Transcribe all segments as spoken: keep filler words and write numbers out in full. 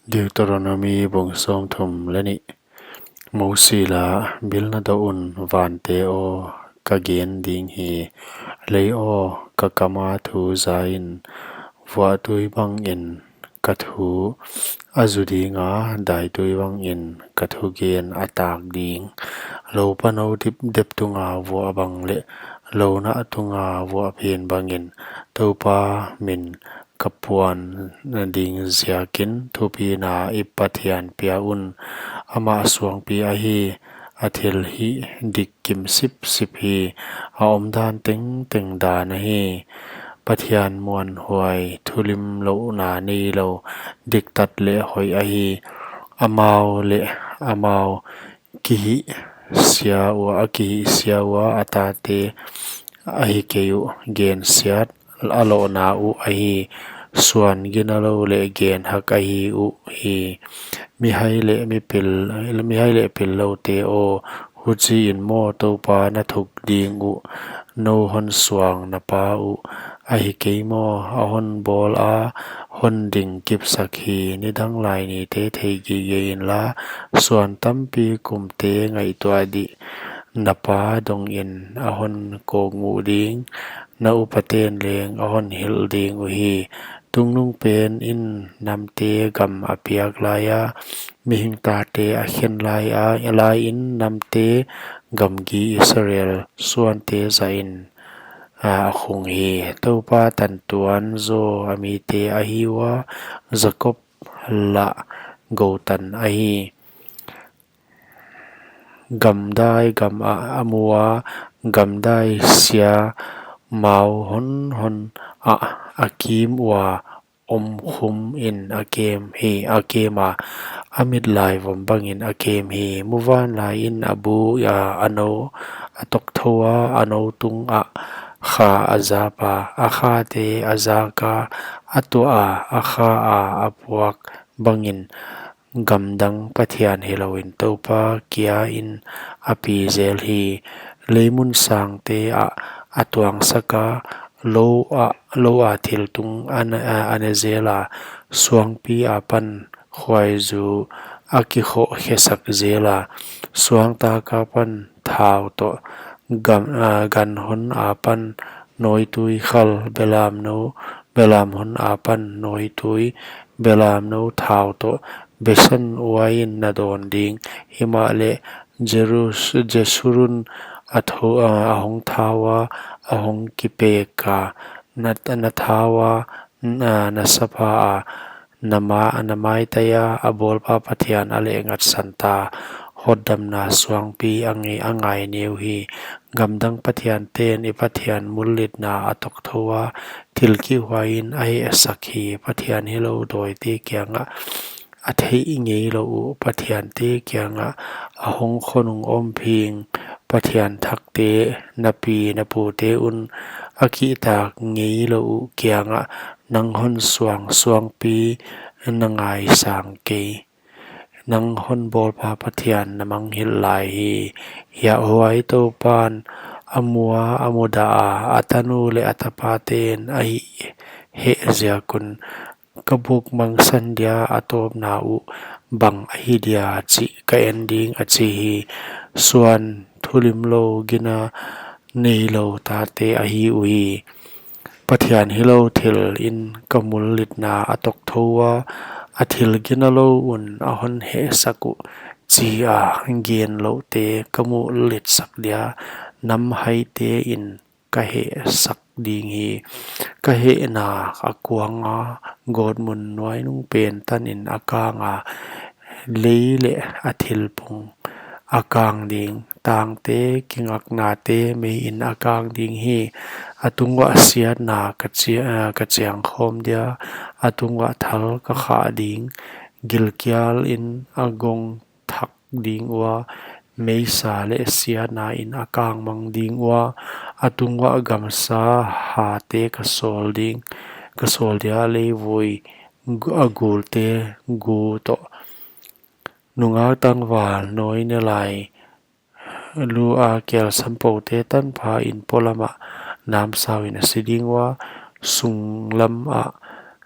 Deuteronomi bung sawmthum leh nih. Mosi la, bil na doh un. Vante aw, ka gen ding hi. Lei aw, ka kam a thu za in. Vuahtui bangin ka thu a zu ding a, daitui bangin ka thugen a tak ding. Loupa nou dipdep tunga vuah bang leh lounah tunga vuah phin bangin Toupa min ka puan ding ziakin thupina i Pathian pia un. Amah suangpi ahi, a thilhih dik kim sipsip hi, a omdan tengteng dan ahi. Pathian muanhuai, thulimlouhna neilou, diktat leh hoih ahi. Amau leh amau kihihsia ua, a kihihsia ua, a tate ahi kei uh, gensiat a lohna uh ahi. Suan ginalou leh genhak ahi uhi. Mihai leh mipil, mihai leh pilloute aw, huchiin maw Toupa na thuk ding uh? Nou hon suang na pa uh ahi kei maw? A hon bawl a, hon ding kipsak hi. Nidang lai nite thei gige inla, suan tampi kumte ngaihtuah dih. Na pa dongin a hon kawkmuh ding, na upaten leng a hon hilh ding uhi. Tungnungpen in namte gam a piak laia, mihing tate a khen laia, laiin namte gamgi Israel suante zahin a khung hi. Toupa tantuan zaw a mite ahi ua, Jakob la goutan ahi. Gamdai gam ah a mu a, gamdai sia mau honhon ah a kim ua, omkhum in a kem hi, a kem a, a mitlai vom bangin a kem hi. Muvanlai in a bu a, a nou a tokthou a, a nou tungah kha a zap a, a khate a zak a, a tuah a, a kha a, a puak bangin gamdang pathian hilouin Toupa kia in a pi zel hi. Leimun sangte ah a tuangsak a, lou ah, lou a thil tung a ne, a ne zel a, suangpi apan khuaizu a kikhoh khesak zel a, suangtak apan thau toh, gan, a, ganhon apan nawitui khal, belamnou, belamhon apan nawitui, belamnou thau toh, besan uain na dawn ding. Himahleh Jerus-, Jesurun a tho-, a, a hong thau a, a hong kipek a, na, na thau a, na, na sapa a, na ma, na maitai a, a bawlpa Pathian a lehngatsan ta, hotdamna suangpi a ngai, a ngai neu hi. Gamdang pathianten i Pathian mullitna a tokthou a, thil kihhuaiin a hehsak hi. Pathian hilou dawite kiangah a theih ngeilouh uh, pathiante kiangah a hong khonung omphing, pathian thakte, na pi na pute un a kihtak ngeilouh uh kiangah nang hon suang suangpi na ngaisang kei. Nang hon bawlpa Pathian na mangngilh lai hi. Hiah huai Toupan a mu a, a mudah a, a tanu leh a tapaten a hih heh ziak un, ka buk mangsan dia a tawpna uh bang ahi dia chih ka en ding, a chi hi. Suan thulimlou, gina neilou tate ahi uhi. Pathian hilou thil in ka mullitna a tokthou a, a thil ginalou un a hon hehsak uh, chi a genlouhte ka mullitsak dia, nam haite in ka hehsak ding hi. Ka hehna a kuang a, gawtmun nuainung pen tanin a kang a, lei leh a thilpung a kang ding, tangte kingaknate meiin a kang ding hi. A tung uah siatna ka chia-, ka chiang khawm dia, a tung uah thal ka khah ding, gilkial in a gong thak ding ua, meisa leh siatna in a kang mang ding ua, a tung uah gamsa hate ka sawl ding, ka sawl dia, leivui gu-, a gulte gu toh. Nungak tangval nawi ne lai, lu a kel sampote tanpha in polam ah namsau in a si ding ua, sunglam ah,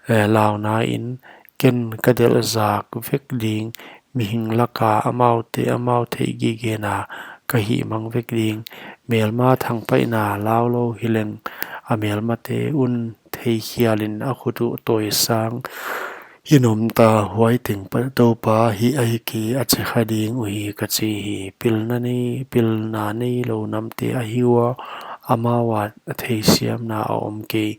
eh, launa in ken ka delh zak vek ding, mihing laka amaute amau theih gigena ka hihmang vek ding. Melma thangpaihna laulou hileng a melmate un theikhialin a khut uh tawisang in om ta, huai teng Toupa hih ahi kei a chi kha ding uhi, ka chi hi. Pilna nei, pilna neilou namte ahi ua, amau a theisiamna a om kei.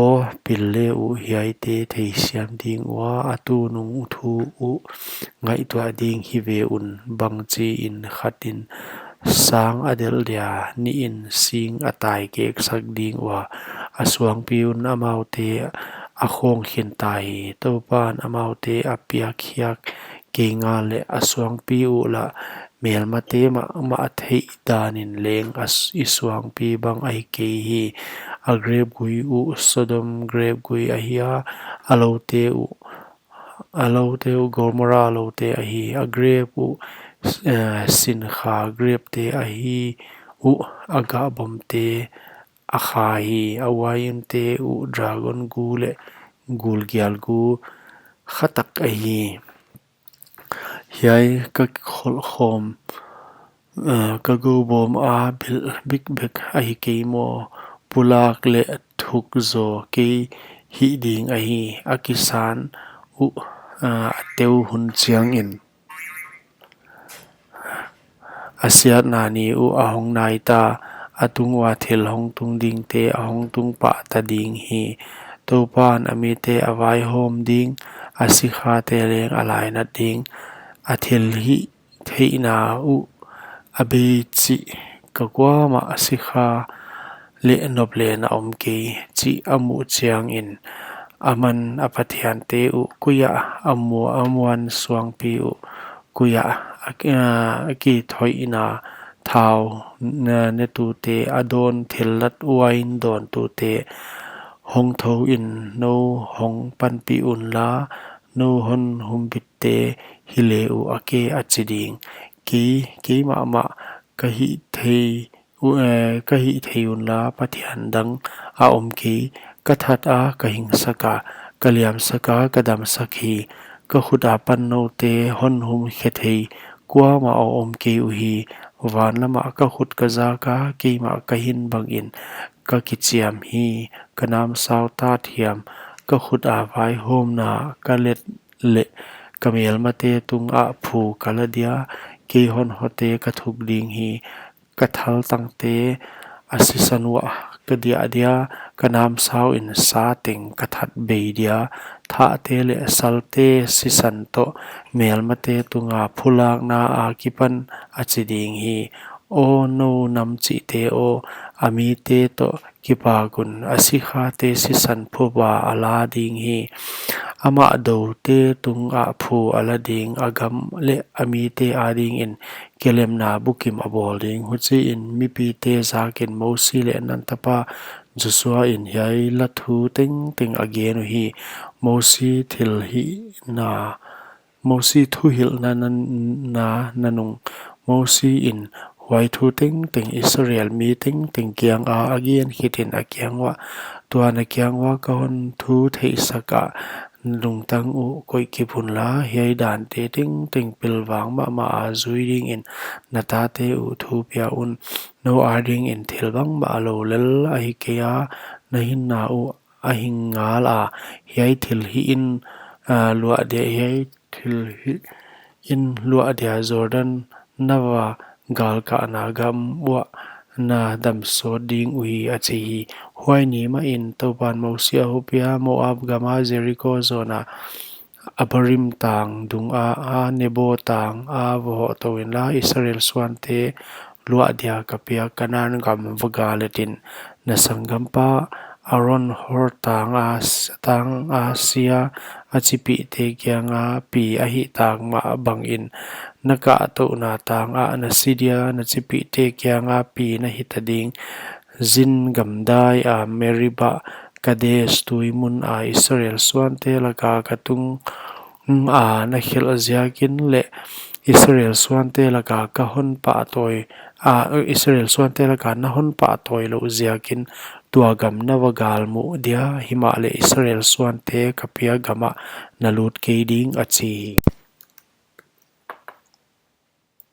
Aw, pil le uh, hiaite theisiam ding ua, a tunung thu uh ngaihtuah ding hi ve un. Bangchiin khatin sang a delh dia, nihin sing a tai keksak ding ua, a suangpi un amaute a khawng khin ta hi. Toupan amaute a piak khiak kei ngal leh, a suangpi uh lah melmate mahmah theih danin leng a s-, i suangpi bang ahi kei hi. A grep gui uh Sodom grep gui ahi a, a loute uh, a loute uh Gomorrah loute ahi. A grep uh, eh, sinkha grepte ahi uh, a gahbawmte a kha hi. A uainte uh dragon gu leh gulgial gu khatak ahi. Hiai ka kholh khawm, eh, ka gobawm a bilh bikbek ahi kei maw? Pulak leh thuk zaw kei hih ding ahi, a kisan uh, eh, a teu hun chiangin. A siatna ni uh a hong nai ta, a tung ua thil hong tung dingte a hong tung pah ta ding hi. Toupan a mite a vaihawm ding, a sikhate leng a lainat ding. A thilhih theihna uh a bei chih, ka kuamah sikha leh noplen a om kei chih a muh chiangin, aman a pathiante uh kuiah, a mu-, a muan suangpi uh kuiah, a, a kithoihna thau ne-, netute, a dawn thillat uain dawntute, hong thou in, nou hong panpih unla, nou hon humbitte hi le uh a ke, a chi ding. Kei, kei mahmah ka hih thei uh, eh, ka hih thei unla, pathian dang a om kei. Ka that a, ka hingsak a, ka liamsak a, ka damsak hi. Ka khut apan noute hon hum khe thei kuamah a om kei uhi. Van lamah ka khut ka zak a, keimah ka hin bangin ka kichiam hi. Ka namsau tat hiam, ka khut a vaihawmna ka let leh, ka melmate tungah phu ka la dia, kei hon hote ka thuk ding hi. Ka thaltangte a sisan uah ka diah dia, ka namsau in sa teng ka that bei dia, thahte leh salte sisan toh melmate tunga phulakna akipan, a chi ding hi. Aw nou nam chihte aw, a mite toh kipak un, a sikhate sisan phuba a la ding hi. Amah doute tungah phu a la ding, a gam leh a mite adingin kilemna bukim a bawl ding. Huchiin mipite zakin Mosi leh Nun tapa Joshua in hiai la thu tengteng a gen uhi. Mosi thilhihna Mosi thuhilhna na, na, na nung. Mosi in huai thu tengteng Israel mi tengteng kianga a gen khitin a kiang uah, Tuan a kiang ua ka hon thu theihsak a, na lungtang uh koih kip unla, hiai dante tengteng pilvang mahmah a zui dingin na tate uh thu pia un. Nou adingin thil bangmah a lou lel ahi kei a, na hinna uh a hing ngal a, hiai thilhih in, ah, luah dia, hiai thilhih in luah dia Jordan na va galkahna gam uah na dam sawt ding uhi, a chi hi. Huai ni mahin Toupan Mosi a hupia Moab gama Jeriko zawna Abarim tang dunga, a Nebo tang a va hoh tou inla, Israel suante luah dia ka piak Kanan gam va gal etin. Na sanggampa Aaron Hor tang a s-, tang a sia a chipihte kianga pi a hih tak mah bangin, na kahtouhna tanga na si dia, na chipihte kianga pi na hita ding. Zin gamdai a Meribah Kadesh tui mun a Israel suante laka ka tung a na khelh ziakin leh Israel suante laka ka hon pahtawi, a, Israel suante laka na hon pahtawi louh ziakin, tua gam na va galmuh dia, himahleh Israel suante ka piak gamah na lut kei ding, a chi hi.